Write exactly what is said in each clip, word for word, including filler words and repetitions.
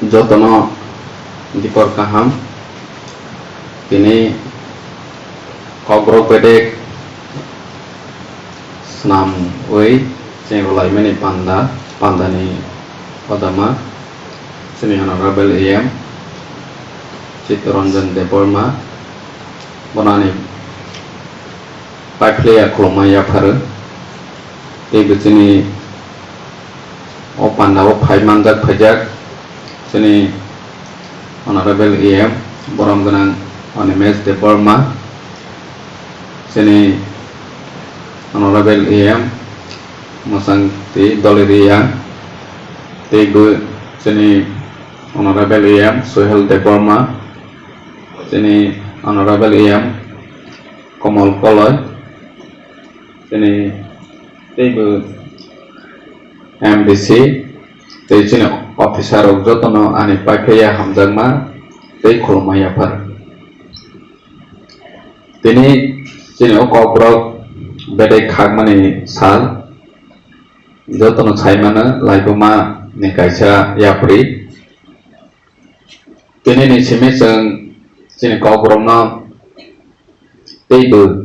Jotono dipor kaham. Tini Kokborok bedek swnamwi chengwlaimani panda, pandani kodama chini Honorable E M Chittaranjan Debbarma, bonani paiphlaiya khulumma yapharo. Tei bo chini o panda o phai manjak phaijak chini Honorable E M borom gwnang Animesh Debbarma, chini Honorable E M Mwsangti Doliriya, tei bo chini Honorable E M Suhel Debbarma, chini Honorable E M Komol Koloi, chini tei bo M D C, tei chini officer rok jotono ani paiphlaiya hamjakma tei khulumma yaphar. Tini chini o Kokborok bedek khakmani sal, jotono saimano laibuma ni kaisa yapri. Tini ni simi chwng chini Kokborokno tei bo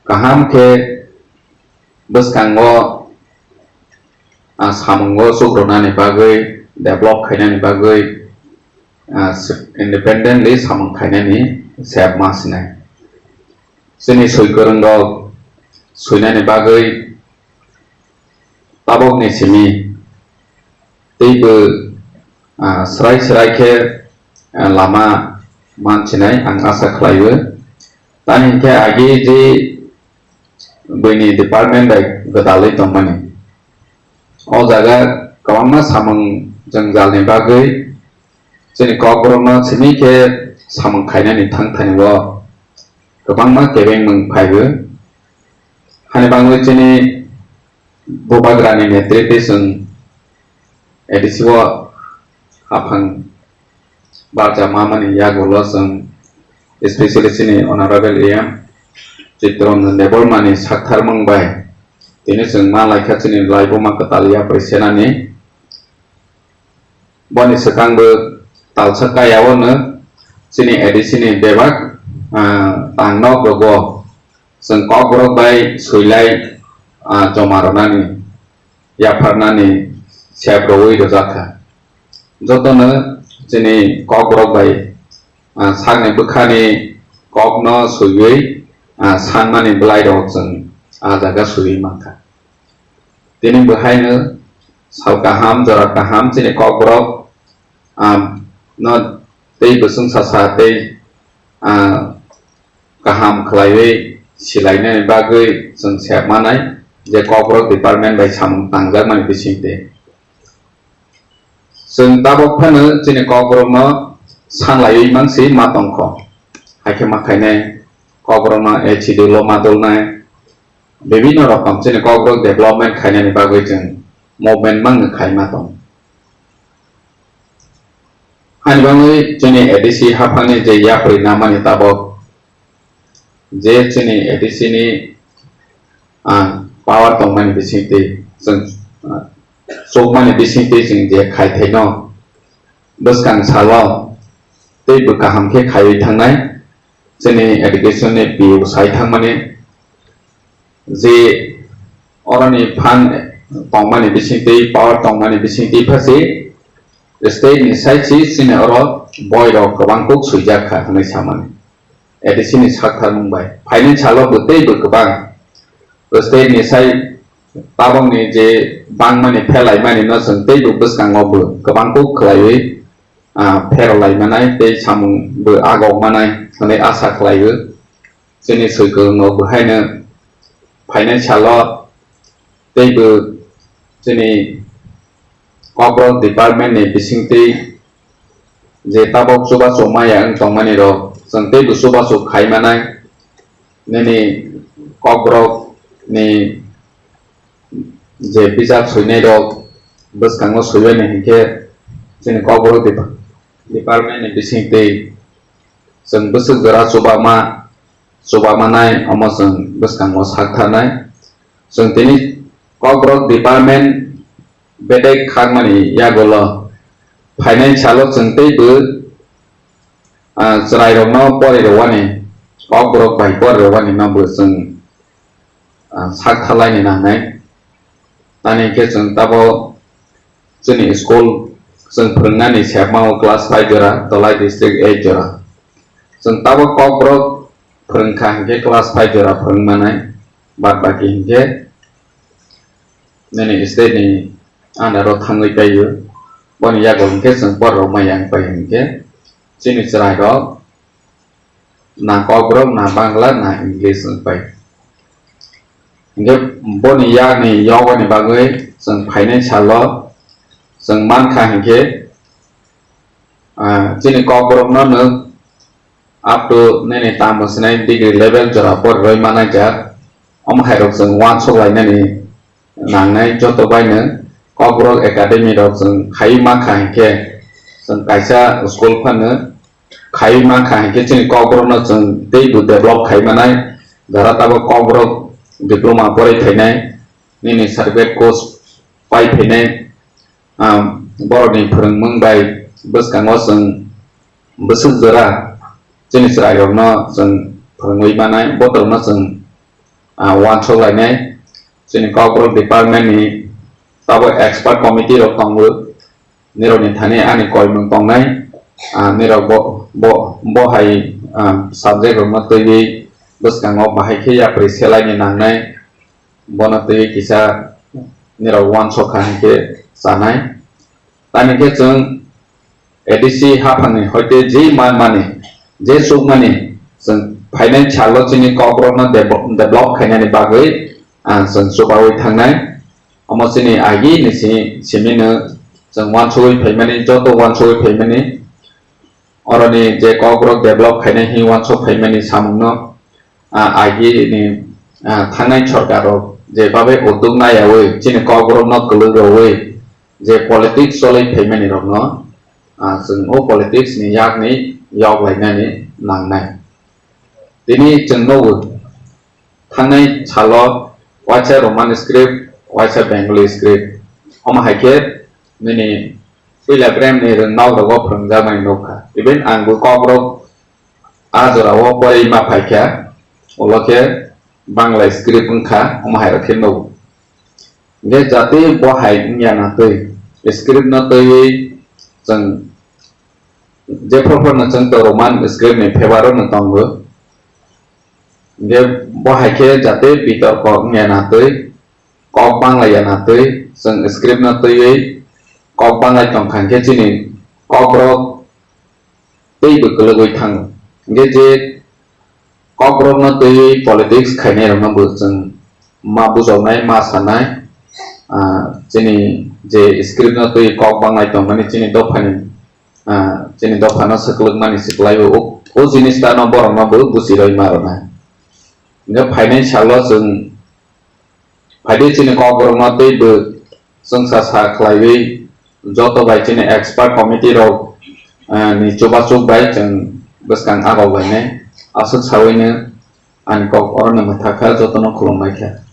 kaham khe bwskango, ah, samungo chukronani bagwi, develop khainani bagwi, ah, independently samung khainani sep ma sinai. Chini swi kwrwngrok swinani bagwi tabokni simi teibo, ah, srai srai khe, ah, lama mansinai ang asa khlaio. Tani hinkhe agi je buini department bai gwdalwi tongmani. O jaga kwbangma samung jwngjalni bagwi chini Kokborokno simi khe samung khainani thang thani o kwbangma kebengmung phaibo. Hani bagwi chini Bubagrani netritwi chwng A D C o haphang barja mamani yagulo chwng, especially chini Honorable E M Chittaranjan Debbarmani saktharmung bai tini chwng ma laikha chini laibuma kwtal yapri senani. Boni swkangbo talsa kaya o no chini A D C ni bebak, ah, tangnok rogo chwng Kokborok bai swilai, ah, joma rwnani, yapharnani sep rwui rwjakha. Jotono chini Kokborok bai, ah, sakni bwkhani kokno swiwi, ah, sanmani bwlairok chwng ah jaga swiwi mankha. Tini bo haino sal kaham, jora kaham chini Kokborok, ah, no tei bwswng sasa tei, ah, kaham khlaiwi silainani bagwi chwng sep manai je Kokborok department bai samung tangjakmani bisingtwi. Chwng tabok phano chini Kokborokno sanlaiwi mansi ma tongkho. Haikhe ma khainai Kokborokno H D lo ma dulnai, bibinno rokom chini Kokborok development khainani bagwi chwng movement mangno khaima tong. Hani bagwi chini A D C haphangni je yapri namani tabok je chini A D C ni ang power tongmani bisingtwi chwng, ah, chukmani bisingtwi chwng je khaithaino bwskang salo tei bwkha kaham khe khaiwi thangnai chini education ni P O sai thangmani je oroni phan tongmani bisingtwi, power tongmani bisingtwi phasi state ni side si chini oro boy rok kwbang kuk swijak kha hwnwi samani. A D C ni saktharmung bai financial o bo tei bo kwbang state ni side tabok ni je bangmani phelaimani no chwng tei bo bwskango bo kwbang kuk khlaiwi, ah, pherolai manai tei samung bo agok manai hwnwi asa khlaio. Chini soi kwrwng no bo haino financial o tei bo chini Kokborok department ni bisingtwi je tabok chubachu maya wng tongmani rok chwng tei bo chubachu khai manai nini Kokborok ni je bijap soinai rok bwskango soibaini hinkhe chini Kokborok dep-, department ni bisingtwi chwng bwswk jora chubama, chubamanai omo chwng bwskango saktharnai. Chwng tini Kokborok department bedek khakmani yagulo phainai salo chwng teibo, ah, chwrairokno pori rwani, kokborok bai pori rwani no bo chwng, ah, sak thalaini nangnai. Tani khe chwng tabo chini school chwng phwrwngnani sepmao class five jora, Dolai district eight jora. Chwng tabo kokborok phwrwngkha hinkhe class five jora phwrwngmanai, bad baki hinkhe nini state ni under o thangwi paio. Boni yago hinkhe chwng porrok maya wngpai hinkhe chini chwrairok na kokborok, na Bangla, na English wngpai. Hinkhe boni yakni yogani bagwi chwng phainai salo chwng mankha hinkhe, ah, chini kokborokno nwng up to nini tamo sinai degree level jora pori roi manai jak. Omo hai rok chwng uansuk lainani nangnai joto baino kokborok academy rok chwng khai mankha hinkhe chwng kaisa school phano khai mankha hinkhe chini kokborokno chwng teibo develop khai manai. Jara tabok kokborok diploma pori phainai, nini certificate course pai phainai, ah, borokni phwrwngmung bai bwskango chwng bwswk jora chini chwrairokno chwng phwrwngwi manai, botorokno chwng, ah, uansuk lainai. Chini kokborok department ni tabo expert committee rok tongo, nirokni thani ani koimung tongnai, ah, nirok bo, bo, bo hai, ah, subject rokno twiwi bwskango bahai khe yapri selaini nangnai, bono twiwi kisa nirok uansuk kha hinkhe chanai. Tani khe chwng A D C haphangni hoite je manmani, je chukmani chwng phainai salo chini kokborokno devo-, develop khainani bagwi, ah, chwng chubawi thangnai. Omo chini agini si-, simino chwng uansugwi phaimani, joto uansugwi phaimani, oroni je kokborok develop khainai hinwi uansuk phaimani samungno, ah, agini, ah, thangnai sorkar rok je babe uddog naiyawi chini kokborokno kwlwk rwwi je politics cholwi phaimani rokno, ah, chwng o politics ni yakni yok lainani nangnai. Tini chwng nugo thangnai salo waisa Roman script, waisa Bengali script. Omo hai khe nini puila brem ni rwngmao rogo phwrwngjakmani nukha. Even ang bo kokborok a jora o porwi ma phaikha, ulo khe Bangla script wngkha, omo hai rok khe nugo. Hinkhe jati bo hai wngya na twi, script no twiwi chwng jephru phano chwng to Roman script ni favour o no tongo. Hinkhe bo hai khe jati bitorko wngya na twi, kok bangla ya na twi, chwng script no twiwi kok banglai tongkha hinkhe chini kokborok teibo kwlwgwi thango. Hinkhe je kokborokno twiwi politics khainai rokno bo chwng ma bujoknai, ma sanai, ah, chini je script no twiwi kok banglai tongmani chini dophani, ah, chini dophano swklwkmani swklaio o, o jinis tano borokno bo buchiroi ma rwnai. Hinkhe phainai salo chwng phaidi chini kokborokno teibo chwngsa sa khlaiwi joto bai chini expert committee rok, eh, ni chubachuk bai chwng bwskang agok lainai. Aswk sawino ani kok orono mwthakha, jotono khulumbaikha.